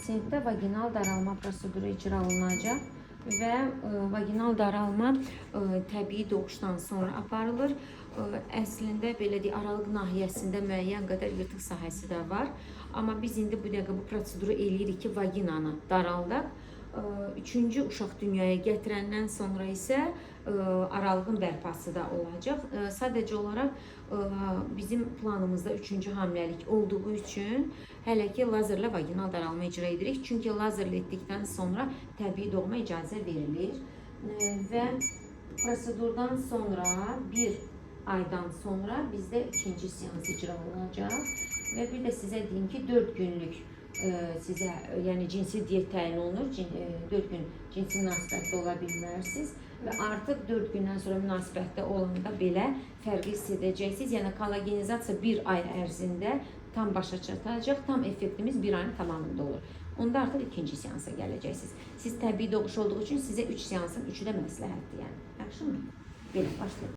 Pasientdə vaginal daralma proseduru icra olunacaq və vaginal daralma təbii doğuşdan sonra aparılır. Əslində belə deyək, aralıq nahiyəsində müəyyən qədər yırtıq sahəsi də var. Amma biz indi bu dəqiqə bu proseduru eləyirik ki, vaginanı daraldaq. Üçüncü uşaq dünyaya gətirəndən sonra isə aralığın bərpası da olacaq. Sadəcə olaraq bizim planımızda üçüncü hamiləlik olduğu üçün hələ ki lazerlə vaginal daralma icra edirik. Çünki lazerlə etdikdən sonra təbii doğuma icazə verilir. Və prosedurdan sonra bir aydan sonra bizdə ikinci seans icra olunacaq. Və bir də sizə deyim ki, 4 günlük sizə yəni cinsi diyet təyin olunur. 4 gün cinsi münasibətdə ola bilmərsiniz və artıq 4 gündən sonra münasibətdə olanda belə fərqi hiss edəcəksiniz. Yəni kollagenizasiya bir ay ərzində tam başa çatacaq. Tam effektimiz bir ayın tamamında olur. Onda artıq ikinci seansa gələcəksiniz. Siz təbii doğuş olduğu üçün sizə 3 seansın üçü də məsləhətdir yəni. Yaxşımı? Belə başlayaq.